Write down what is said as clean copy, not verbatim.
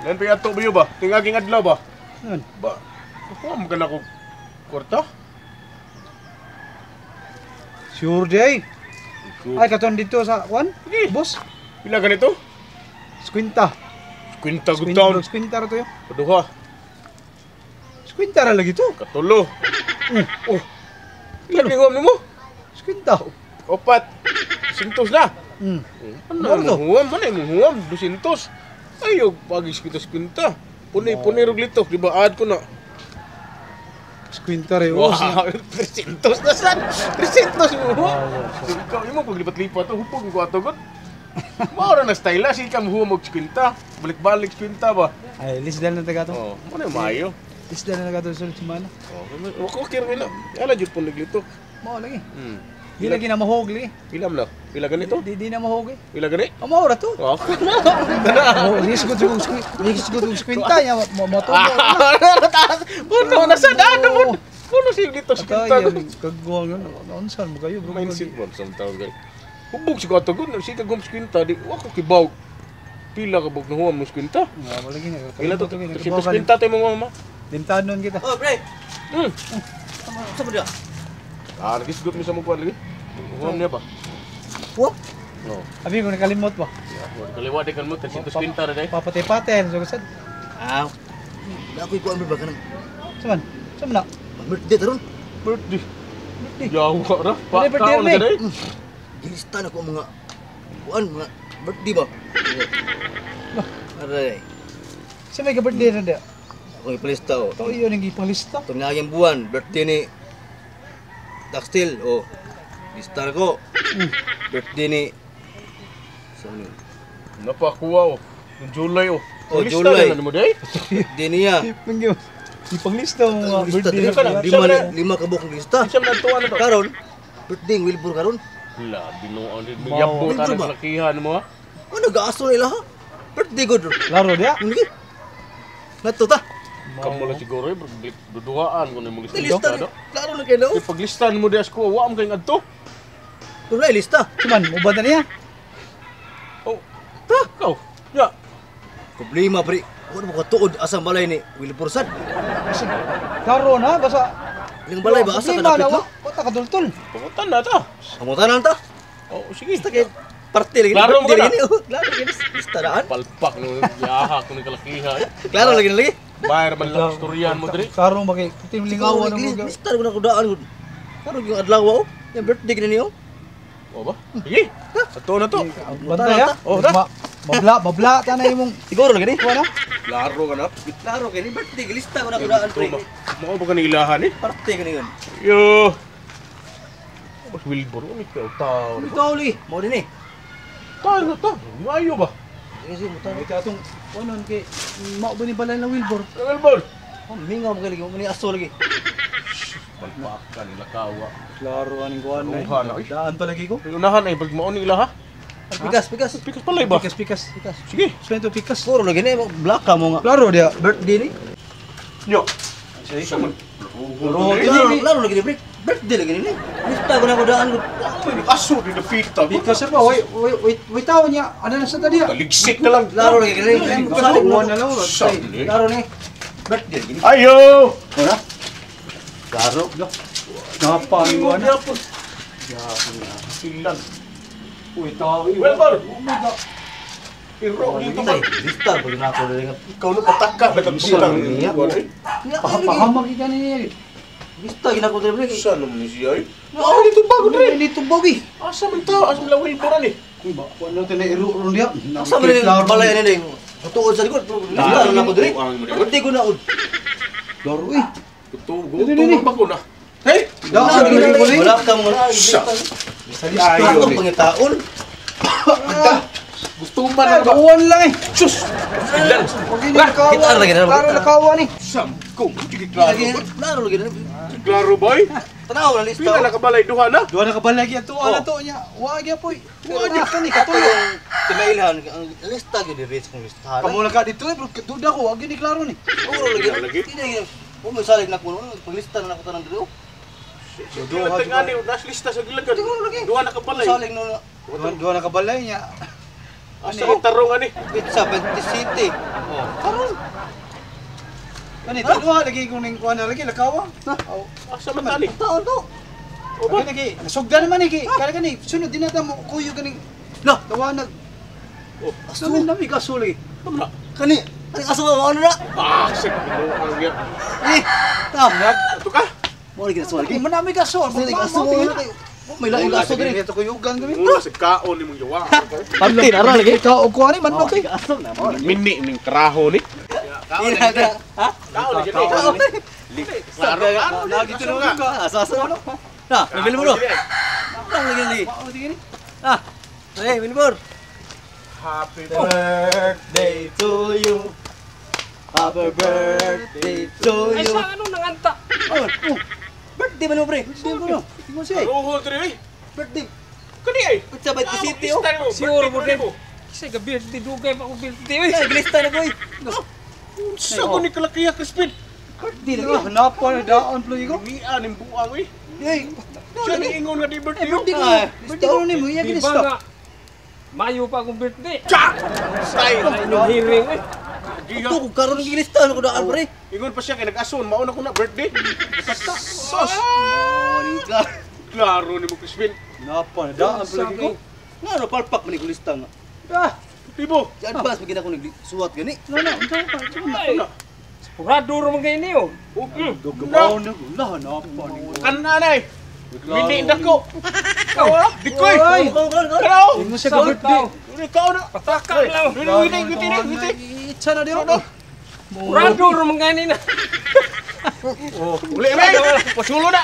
Lan pa ato ba ba? Tingaging adlaw ba? Nun. Ba. Kuha mo ka na ko kwarta? Sure day. Ay katon dito sa kwan? Sige. Boss, Pila ganito? Squinta. Kwinta gud taon. Squinta ra to yo. Paduha. Squinta ra lagi to. Katulo. Oh. Pila kay huwam nimo? Squinta. Opat. Sintos na. Ano Ano to? mo huwam? Ano mo huwam? 200. Ayo, pagis kita kwinta. Punay-punay rog litok, di ba? Add ko na. Squinta ra yo. Wow, 300 na sad. 300 mo. So, ikaw imo paglipat-lipat to, hupog ko ato gud. Mao ra na style ah, sige ka mo og kwinta. Balik-balik kwinta ba? Ay, lisdal na taga to. Oh, mo na maayo. Lisdal na taga to sa semana. Oh, okay ra na. Ala jud po naglitok. Mao lagi. Di Pila lagi na mahog lagi. pila man na? Pila ganito? Di na mahog eh. Pila gani? Oh, mao ra to. Oh. Oh, lisgod og lisgod og squinta nya mo to. Puno na sad ano mo. Puno siya dito sa kwinta. Atay, kagwang yun. Unsan mo kayo, bro? Mindset mo sa tawag gani. Hubog siguro ato gud, sige ka gum kwinta di wa ko kibaw. Pila ka bug nahuam mo kwinta. Nga, wala gini. Pila to? 350 tayo mo mama. Limtanon kita. Oh, pre. Sa ba dia? Ah, nagisgot mi sa mo kuan lagi. Huam niya ba? Wop. No. Abi ko nakalimot ba? Kaliwa di kan mo 350 ra day. Papatay-patay. So, sad. Ah. Ako ikuan ba kanang Saman? Saman na? birthday taron. Birthday. Birthday. Yawa ra. Ano birthday Kaon ni? ka day. Gilista na ko ang mga kuan mga birthday ba. Aray. Sa may ka-birthday na dia? Ako ipalista oh. Ito yun ang ipanglista. Itong naging buwan, birthday ni Daxtil, oh. Lista na ko. Birthday ni saan yun? Napakuha oh. Yung July oh. Oh, Lista July. na na mo day. Birthday niya. Mangyo. Ipanglista mo mga Ang lista birthday. diri. Na. Lima, lima ka buok lista. Siya man tuwa na to. Karon, birthday ng Wilbur karon. La, binuon din mo. Wow. Yabo Wilbur tanang ba? kalakihan mo ha. Oh, nag-aaso nila ha. Birthday good. Laro dia. Ano lagi? Nato ta. Kamo lang siguro eh, duduhaan ko na mo lista. Lista ni. Klaro na kayo na. Kay paglistan mo di asko, wa mo kayong adto. Pero na lista. Saman, uban na niya. Oh. Ta, ikaw. Ya. Problema pre. Wala mo katuod asang balay ni Wilbur sad. Kasi, Klaro na, basta. Ilang balay ba asa Problema ka na, napit no? wa ta kadultol. Pangutan na ta. Pangutan ta. Oh, sige. Lista kay parte lagi. Klaro mo birthday ka na. lagi ni, oh. Klaro lagi ni. Lista daan. Palpak no yaha ko ni kalakihan. Eh. Klaro lagi na lagi. Bayar man lang istoryahan mo diri. Klaro ba kay timlingawan Siguro, mo. Lista ko na kudaan gud. Karon yung adlaw oh. Yung birthday kini niyo. O ba? Sige. Ato na to. Bantay ha. Oh, ta. Mabla, mabla ta na imong Siguro lagi ni. kuan na. Klaro ka na. Klaro kini birthday lista ko na kudaan pre. Mao ba ka ni ilahan eh? Parte kini yun. Yo. Boss Wilbur, ano ikaw tao? Ito lagi. Mo din eh. Tao na to. Maayo ba? Sige sige mo Ito atong kuanon kay mao ba ni balay ng Wilbur? Wilbur. Oh, mingaw mo lagi mo ni aso lagi. Palpak ka nila kawa. Klaro aning kuan na. Ruha na, eh. Daan pa lagi ko. Unahan ay pag mao ni ilaha. Pikas pikas. Pikas palay ba? Pikas pikas pikas. Sige. Swento pikas. Siguro lagi ni black ka mo nga. Klaro dia. Birthday ni. Yo. Klaro Klaro klaro lagi ni pre. Birthday lagi ni. Lista ko na kudaan gud. Aso di napita. Pikas ba? Wait wait wait wait tao niya. Ano na sa tadi? Kaligsik na lang. Klaro lagi kini. Salig Kuan mo. na lang. Sabi. Klaro ni. Birthday lagi ni. Ayo. Ora. Klaro. Napa ni kuan na. Silan. Uy tao. Wilbur. Iro dito ba? Tay, lista ko na ako diri nga. Ikaw na pataka nagkabutang. Pahamag ka ni. Lista gina ko diri pre. Saan naman ni siya eh? Ah, dito bago dre. Dito bogi. Asa man ta? Asa man lang Wilbur ani? Ba, kuan lang tinay iro ron dia. Asa man ni balay ni ding. Tuod sa likod. Lista na ako diri. Birthday ko na ud. Klaro eh. Gusto, gusto ba ko na? Hey! Daan lagi ko ni. Wala ka mo na. Sa. Lista akong pangitaon. Gusto ba na ba? Kuan lang eh. Sus! Ilan? Okay ni nakawa. Kita lagi na. Klaro nakawa ni. Sam ko. Sige, klaro. Klaro lagi na. Klaro boy. Tanaw na lista. Pila na kabalay duha na? Duha na ka balay ato Oh. ana to nya. Wa gyud poy. Wa gyud ka ni katulo. Timailhan ang lista gyud diri sa kong listahan. Kamo lang ka dito eh, bro. Duda ko, wa gyud ni klaro ni. Siguro lagi. Lagi. Di na gyud. Kung may salig na kuno, paglista na ako tanan diri. oh. Duha tengani nas lista sa gilagan. Siguro lagi. Duha na kabalay. Salig no. Duha na ka balay nya. Asa ang tarong ani? Pizza 27. Oh. Karon. Kani dalawa lagi kung ning kuan na lagi lakawa. Asa man tani? Taon to. O ba? Lagi lagi. Nasugda naman eh kay kaya kani sunod din na mo kuyo kaning Lah, tawanag. Oh, Aso nami kaso lagi. tama na. Kani, kani aso ba ano na? Ah, sa binuang gyud. Eh, ta. Ato ka. Mo lagi aso lagi. Lagi man nami kaso. Lagi aso mo. May laing aso diri. Ito kuyugan kami. Mula sa kaon nimong yawa. Pante na ra lagi. Ikaw og kuan ni manok eh. Aso na mo. Mini ning traho ni. Ha? Kaon lagi ni. Kaon. Klaro, klaro. Lagi tulog ka. Asa asa mo. Na, nabili mo no. Lang lagi lagi. Ah. Hey, Wilbur. Happy Birthday to you. Happy birthday to Ay you. sa ano nanganta? Oh, oh. Birthday man mo pre. Birthday mo no. Ingon siya. eh. Roho diri eh. Birthday. Kani ay. Pizza by the city oh. Siguro mo din. Kasi gabi di dugay pa ko birthday oy. Ay, glista na boy. Sa ko ni kalakiya Crispin. Birthday Ah, lagi. hanapan na daan ploy ko. Mian ning buang eh. Hey, Siya ni ingon nga di birthday. birthday ko. Ah, Birthday ko ni mo iya Di gini ba stop. nga Mayo pa akong birthday. Tsa! Style. Anong hearing oy. Giga. Ito kung karon ng glista ano ko daan pre. Ingon pa siya kay nag-ason, mauna ko na birthday. Sos. Oh, ni ka. Klaro ni mo Crispin. Hanapan na daan ploy ko. Nga no palpak man ni glista nga. Ah, Tibo. Di advance magina ko nag suwat gani. no no, unsa pa? Unsa pa? Ay, Sigurado ra man kayo niyo. Gabaw na ko. Lah, hanapan ni ko. Kananay. Mini dako. Kaw dikoy. Oy! Kaon kaon kaon. Kaw. Ingon siya ka birthday. Ikaw na. Pataka lang. Wait, wait, wait, wait. Itsa na diyo. Sigurado ra man kayo na. Uli, uli. Pasulo na.